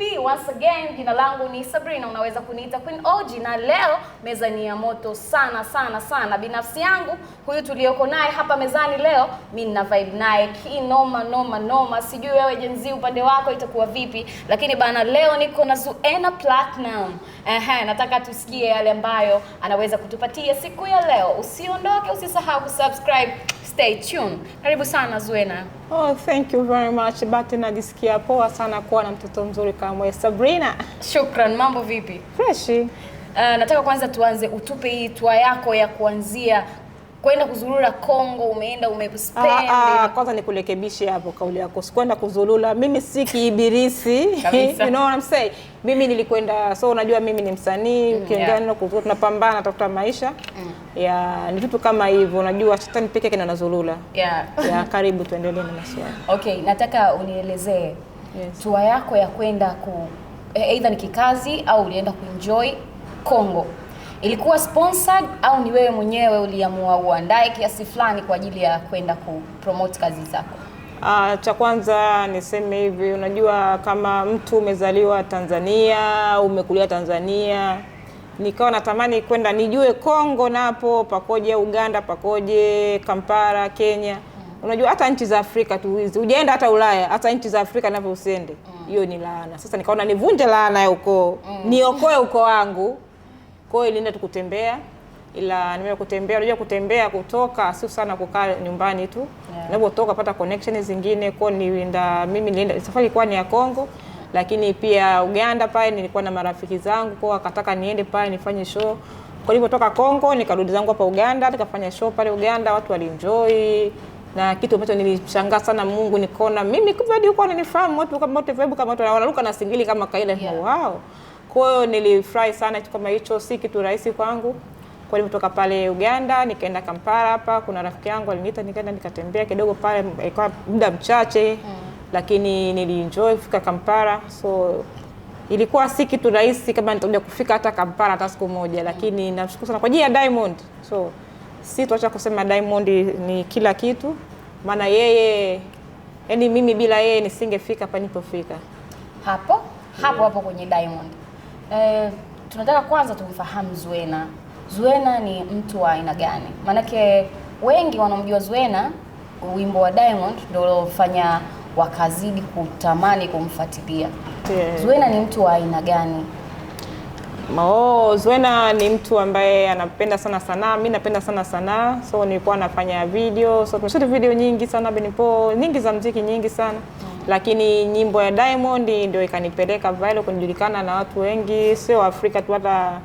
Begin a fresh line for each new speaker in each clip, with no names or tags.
Vipi? Once again, jina langu ni Sabrina, unaweza kuniita Queen OG, na leo meza ni ya moto sana sana sana. Binafsi yangu huyu tulioko naye hapa mezani leo, mi nina vibe naye kinoma noma noma. Sijui wewe Gen Z upande wako itakuwa vipi, lakini bana, leo niko na Zuena Platinum. Ehe, nataka tusikie yale ambayo anaweza kutupatia siku ya leo. Usiondoke, usisahau kusubscribe. Stay tuned. Karibu sana, Zuena.
Oh, thank you very much. But najisikia poa sana kuwa na mtoto mzuri kama wewe, Sabrina.
Shukran, mambo vipi?
Fresh.
Nataka kwanza tuanze, utupe hii tour yako ya kuanzia kwenda kuzurura Kongo, umeenda umespend.
Ah, ah, kwanza nikurekebishe hapo kauli yako. Sikwenda kuzurura. Mimi si kiibilisi.
Kabisa.
You know what I'm saying? Mimi nilikwenda, so unajua mimi ni msanii, ukiongea neno kuzurura tunapambana tafuta maisha. Yeah, ni vitu kama hivyo. Unajua shetani peke yake ndo anazurura. Yeah, karibu tuendelee na maswali.
Okay, nataka unielezee tour yako ya kwenda ku either ni kikazi au ulienda kuenjoy Kongo. Ilikuwa sponsored au ni wewe mwenyewe uliamua uandae kiasi fulani kwa ajili ya kwenda kupromote kazi zako?
Ah, cha kwanza niseme hivi, unajua kama mtu umezaliwa Tanzania, umekulia Tanzania, nikawa natamani kwenda nijue Kongo napo pakoje, Uganda pakoje, Kampala, Kenya. Unajua hata nchi za Afrika tu hizi, hujaenda hata Ulaya, hata nchi za Afrika napo usiende. Hiyo ni laana. Sasa nikaona nivunje laana ya ukoo, niokoe ukoo wangu. Kwa hiyo nilienda tu kutembea, ila nimeenda kutembea. Unajua kutembea kutoka sio sana kukaa nyumbani tu. Unapotoka pata connection zingine. Kwa hiyo nilienda, mimi nilienda, safari ilikuwa ni ya Kongo, lakini pia Uganda pale nilikuwa na marafiki zangu, kwa wakataka niende pale nifanye show. Kwa nilipotoka Kongo nikarudi zangu hapa Uganda, nikafanya show pale Uganda, watu walienjoy. Na kitu ambacho nilishangaa sana Mungu, nikaona mimi kumbe hadi huko wananifahamu watu kama wote vibe kama watu wanaruka na singeli kama kawaida. Wow. Kwa hiyo nilifurahi sana kitu kama hicho, si kitu rahisi kwangu. Kwa hiyo nilipotoka pale Uganda nikaenda Kampala hapa, kuna rafiki yangu aliniita, nikaenda nikatembea kidogo pale, ilikuwa muda mchache lakini nilienjoy kufika Kampala. So ilikuwa si kitu rahisi kama nitakuja kufika hata Kampala hata siku moja, lakini nashukuru sana kwa ajili ya Diamond. So si tuacha kusema Diamond ni kila kitu, maana yeye, yani mimi bila yeye nisingefika hapa nilipofika.
Hapo hapo hapo kwenye Diamond. Tunataka kwanza tumfahamu Zuena. Zuena ni mtu wa aina gani? Maanake wengi wanamjua Zuena, wimbo wa Diamond ndio uliofanya wakazidi kutamani kumfuatilia. Zuena ni mtu wa aina gani?
Oh, Zuena ni mtu ambaye anapenda sana sanaa. Mimi napenda sana sanaa. So nilikuwa nafanya video. So tumeshoot video nyingi sana Benipo, nyingi za muziki nyingi sana. Lakini nyimbo ya Diamond ndio ikanipeleka viral kujulikana na watu wengi, sio Afrika tu, hata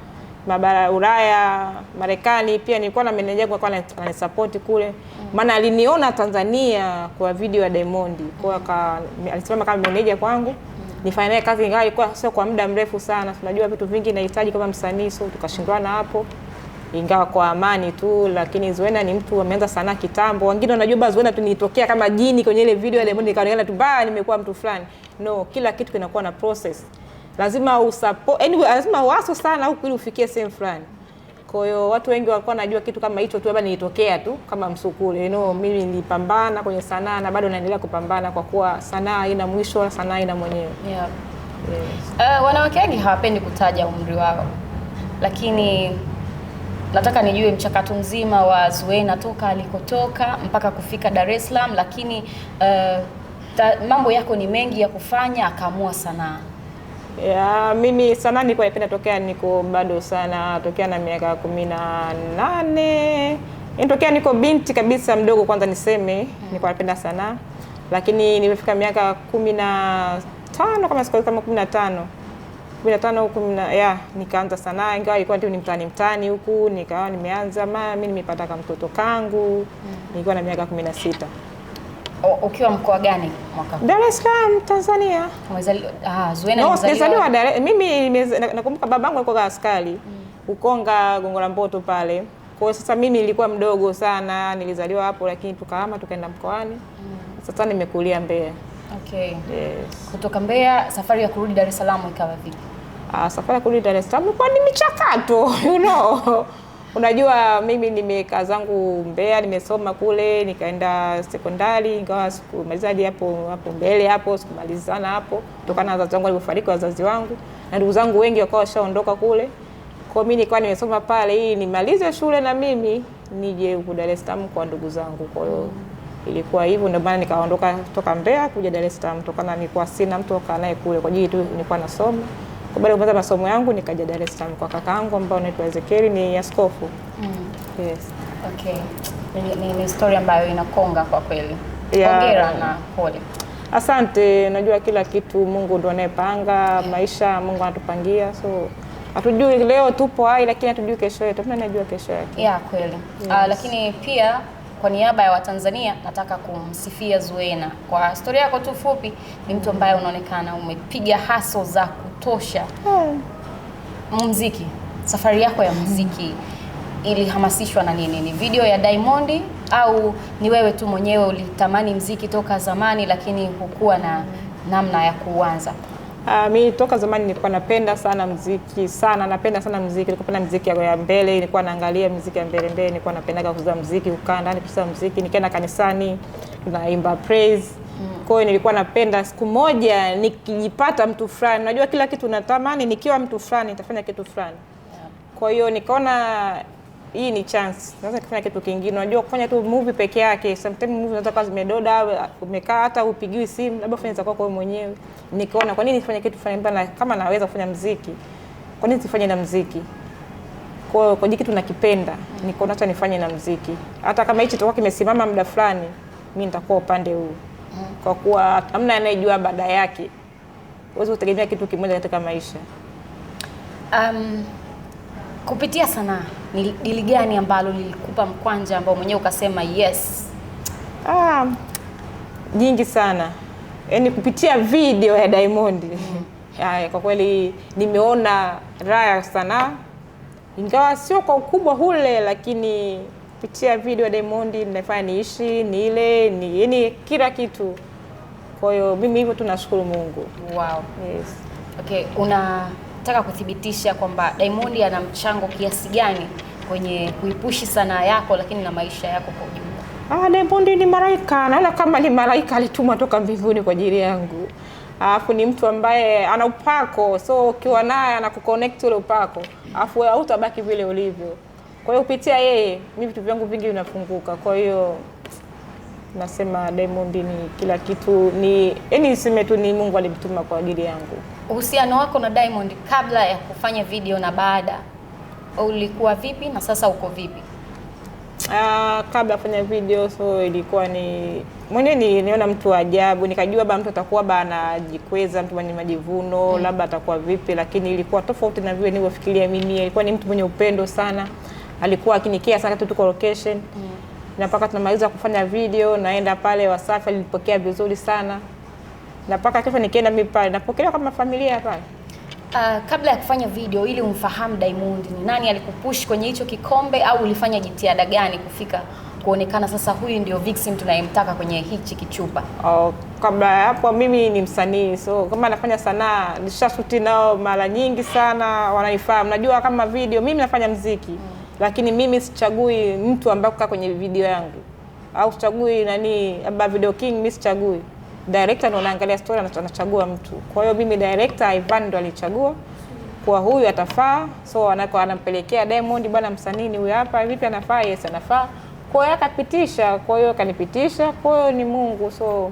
mabara Ulaya, Marekani pia. Nilikuwa na meneja wangu alikuwa ananisupport kule. Maana aliniona Tanzania kwa video ya Diamond. Kwa hiyo alisimama kama meneja kwangu. Nifanye naye kazi ingawa ilikuwa sio kwa muda mrefu sana. Tunajua vitu vingi nahitaji kama msanii, so tukashindwana hapo. Ingawa kwa amani tu, lakini Zuena ni mtu ameanza sanaa kitambo. Wengine wanajua ba Zuena tu nilitokea kama jini kwenye ile video ya Diamond nikaonekana tu ba nimekuwa mtu fulani. No, kila kitu kinakuwa na process. Lazima usupport, anyway, lazima uwaso sana huku ili ufikie sehemu fulani. Kwa hiyo watu wengi walikuwa wanajua kitu kama hicho tu, labda nilitokea tu kama msukule. Mimi nilipambana kwenye sanaa na bado naendelea kupambana kwa kuwa sanaa haina mwisho wala sanaa haina mwenyewe. Yes.
Wanawake wengi hawapendi kutaja umri wao, lakini nataka nijue mchakato mzima wa Zuena toka alikotoka mpaka kufika Dar es Salaam, lakini mambo yako ni mengi ya kufanya, akaamua sanaa.
Ya, mimi sanaa nilikuwa napenda tokea niko bado sana, tokea na miaka 18. Yaani tokea niko binti kabisa mdogo, kwanza niseme nilikuwa napenda sanaa. Lakini nilipofika miaka 15 kama sikuwa kama 15. 15 kumi na, ya, nikaanza sanaa, ingawa ilikuwa tu ni mtaani mtaani huku, nikawa nimeanza mimi nimepata kama mtoto kangu, nilikuwa na miaka 16.
Ukiwa mkoa gani mwaka?
Dar es Salaam, Tanzania.
Zuena
No,
ni mzaliwa
sijazaliwa Dar. Mimi nakumbuka babangu alikuwa askari. Ukonga, Gongo la Mboto pale. Kwa hiyo sasa mimi nilikuwa mdogo sana, nilizaliwa hapo lakini tukahama tukaenda mkoani. Sasa nimekulia Mbeya. Yes.
Kutoka Mbeya safari ya kurudi Dar es Salaam ikawa vipi?
Safari ya kurudi Dar es Salaam ilikuwa ni michakato, you know. Unajua mimi nimekaa zangu Mbeya, nimesoma kule, nikaenda sekondari, ingawa sikumaliza hadi hapo hapo mbele hapo, sikumalizana hapo kutokana na wazazi wangu walivyofariki, wazazi wangu na ndugu zangu wengi wakawa washaondoka kule. Kwa hiyo mimi nikawa nimesoma pale ili nimalize shule na mimi nije huku Dar es Salaam kwa ndugu zangu. Kwa hiyo ilikuwa hivyo, ndio maana nikaondoka kutoka Mbeya kuja Dar es Salaam, kutokana nilikuwa sina mtu akaa naye kule, kwa ajili tu nilikuwa nasoma. Kwa baada ya kumaliza masomo yangu nikaja Dar es Salaam kwa kakaangu ambao anaitwa Ezekiel, ni askofu. Yes.
Okay. Ni story ambayo inakonga kwa kweli.
Yeah.
Hongera na pole.
Asante. Najua kila kitu Mungu ndo anayepanga maisha, Mungu anatupangia, so hatujui leo tupo hai, lakini hatujui kesho yetu. Hakuna anayejua kesho yake.
Yeah, kweli.
Yes.
Lakini pia kwa niaba ya Watanzania nataka kumsifia Zuena kwa historia yako tu fupi. Ni mtu ambaye unaonekana umepiga haso za kutosha. Muziki, safari yako ya muziki ilihamasishwa na nini? Ni video ya Diamond au ni wewe tu mwenyewe ulitamani muziki toka zamani lakini hukuwa na namna ya kuanza?
Mimi toka zamani nilikuwa napenda sana muziki, sana napenda sana muziki. Nilikuwa napenda muziki ya mbele, nilikuwa naangalia muziki ya mbele mbele, nilikuwa napendaga kusikiza muziki, kukaa ndani kusikiza muziki, nikienda kanisani tunaimba praise. Kwa hiyo nilikuwa napenda siku moja nikijipata mtu fulani, unajua kila kitu natamani nikiwa mtu fulani nitafanya kitu fulani. Kwa hiyo nikaona hii ni chance, naweza kufanya kitu kingine. Unajua kufanya tu movie peke yake, sometimes movie zinaweza kuwa zimedoda, umekaa hata upigiwi simu, labda ufanye za kwako wewe mwenyewe. Nikaona kwa nini nifanye kitu fulani, mbona kama naweza kufanya muziki, kwa nini sifanye na muziki? Kwa hiyo kwa kitu nakipenda, nikaona acha nifanye na muziki. Hata kama hichi kitakuwa kimesimama muda fulani, mimi nitakuwa upande huu. Kwa kuwa hamna anayejua baada yake. Huwezi kutegemea kitu kimoja katika maisha.
Kupitia sanaa ni dili gani ambalo lilikupa mkwanja ambao mwenyewe ukasema yes?
Nyingi sana. Yaani kupitia video ya Diamond. Kwa kweli nimeona raha ya sanaa. Ingawa sio kwa ukubwa ule, lakini kupitia video ya Diamond nimefanya niishi, nile, ni yaani kila kitu. Kwa hiyo mimi hivyo tu nashukuru Mungu.
Wow.
Yes.
Okay, unataka kuthibitisha kwamba Diamond ana mchango kiasi gani kwenye kuipushi sanaa yako lakini na maisha yako kwa ujumla?
Diamond ni malaika. Naona kama ni malaika alitumwa toka mbinguni kwa ajili yangu. Alafu ni mtu ambaye ana upako, so ukiwa naye anakuconnect ule upako. Alafu wewe hautabaki vile ulivyo. Kwa hiyo kupitia yeye mimi vitu vyangu vingi vinafunguka. Kwa hiyo nasema Diamond ni kila kitu, ni yaani niseme tu ni Mungu alimtuma kwa ajili yangu.
Uhusiano wako na Diamond kabla ya kufanya video na baada ulikuwa vipi na sasa uko vipi?
Kabla ya kufanya video, so ilikuwa ni mwenyewe niliona mtu wa ajabu, nikajua ba mtu atakuwa ba anajikweza, mtu mwenye majivuno, labda atakuwa vipi, lakini ilikuwa tofauti na vile nilivyofikiria mimi. Alikuwa ni mtu mwenye upendo sana, alikuwa akinikia sana tu tuko location. Na mpaka tunamaliza kufanya video, naenda pale Wasafi, alinipokea vizuri sana. Na mpaka kesho nikienda mimi pale napokelewa kama familia pale.
Kabla ya kufanya video ili umfahamu Diamond, ni nani alikupush kwenye hicho kikombe au ulifanya jitihada gani kufika kuonekana sasa huyu ndio Vixen tunayemtaka kwenye hichi kichupa?
Kabla ya hapo mimi ni msanii, so kama nafanya sanaa nishashuti nao mara nyingi sana, wananifahamu. Najua kama video mimi nafanya muziki, lakini mimi sichagui mtu ambaye kukaa kwenye video yangu au sichagui nani, labda Video King, mimi sichagui. Director ndo anaangalia story, anachagua mtu. Kwa hiyo mimi director Ivan ndo alichagua kwa huyu atafaa, so anampelekea Diamond, bwana msanii ni huyu hapa, vipi anafaa? Yes, anafaa. Kwa hiyo akapitisha, kwa hiyo akanipitisha, kwa hiyo ni Mungu, so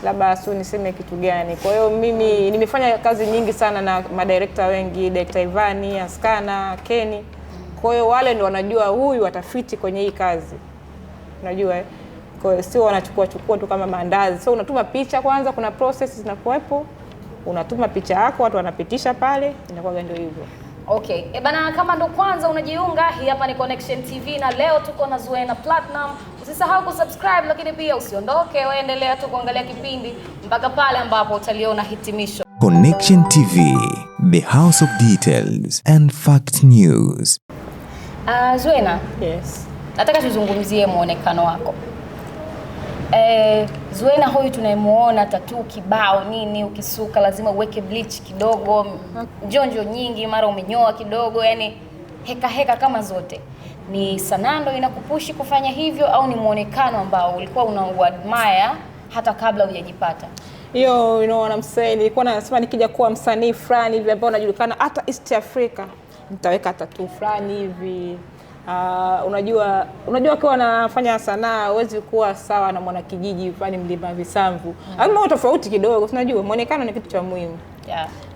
labda sio niseme kitu gani. Kwa hiyo mimi nimefanya kazi nyingi sana na madirector wengi, director Ivani, Askana, Kenny. Kwa hiyo wale ndo wanajua huyu atafiti kwenye hii kazi. Unajua Kwa hiyo sio wanachukua chukua tu kama maandazi. So unatuma picha kwanza, kuna process zinakuwepo. Unatuma picha yako, watu wanapitisha pale, inakuwa ndio hivyo.
Okay. Bana, kama ndo kwanza unajiunga, hii hapa ni Connection TV na leo tuko na Zuena Platinum. Usisahau kusubscribe, lakini pia usiondoke, waendelea tu kuangalia kipindi mpaka pale ambapo utaliona hitimisho.
Connection TV, the house of details and fact news.
Zuena.
Yes.
Nataka tuzungumzie muonekano wako. Zuena huyu tunayemuona tattoo kibao nini, ukisuka lazima uweke bleach kidogo, njonjo nyingi, mara umenyoa kidogo, yani heka heka kama zote. Ni sanaa ndo inakupushi kufanya hivyo au ni muonekano ambao ulikuwa unauadmire hata kabla hujajipata?
Hiyo, you know what I'm saying, nilikuwa nasema nikija kuwa msanii fulani hivi ambao unajulikana hata East Africa, nitaweka tattoo fulani hivi. Unajua ukiwa unafanya sanaa huwezi kuwa sawa na mwanakijiji fulani mlima Visamvu. Lazima uwe tofauti kidogo, unajua muonekano ni kitu cha muhimu.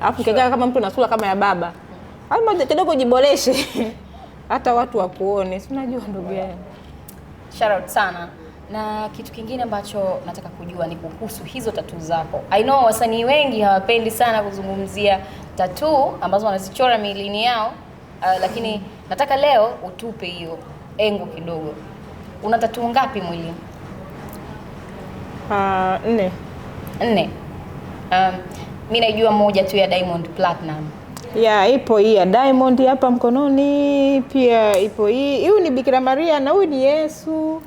Alafu ukikaa kama mtu na sura kama ya baba, lazima kidogo jiboreshe hata watu wakuone, si unajua ndugu yangu.
Shout out sana. Na kitu kingine ambacho nataka kujua ni kuhusu hizo tattoo zako. I know wasanii wengi hawapendi sana kuzungumzia tattoo ambazo wanazichora miilini yao, lakini nataka leo utupe hiyo engo kidogo. Una tattoo ngapi mwilini?
4.
4. Mimi naijua moja tu ya Diamond Platinum.
Ya, ipo hii ya Diamond hapa mkononi, pia ipo hii. Huyu ni Bikira Maria na huyu ni Yesu.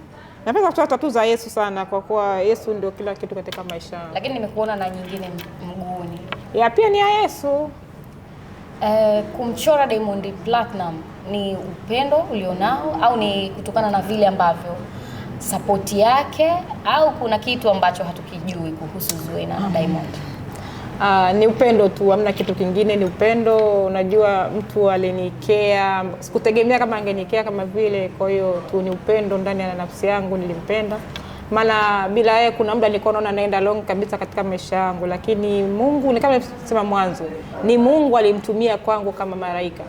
Napenda kutoa tattoo za Yesu sana kwa kuwa Yesu ndio kila kitu katika maisha yangu.
Lakini nimekuona na nyingine mguuni.
Ya, pia ni ya Yesu.
Kumchora Diamond Platinum ni upendo ulionao au ni kutokana na vile ambavyo support yake au kuna kitu ambacho hatukijui kuhusu Zuena na Diamond?
Ni upendo tu, hamna kitu kingine, ni upendo. Unajua mtu alinikea, sikutegemea kama angenikea kama vile, kwa hiyo tu ni upendo ndani ya nafsi yangu, nilimpenda. Maana bila yeye kuna muda nilikuwa naona naenda long kabisa katika maisha yangu, lakini Mungu, ni kama nilivyosema mwanzo, ni Mungu alimtumia kwangu kama malaika.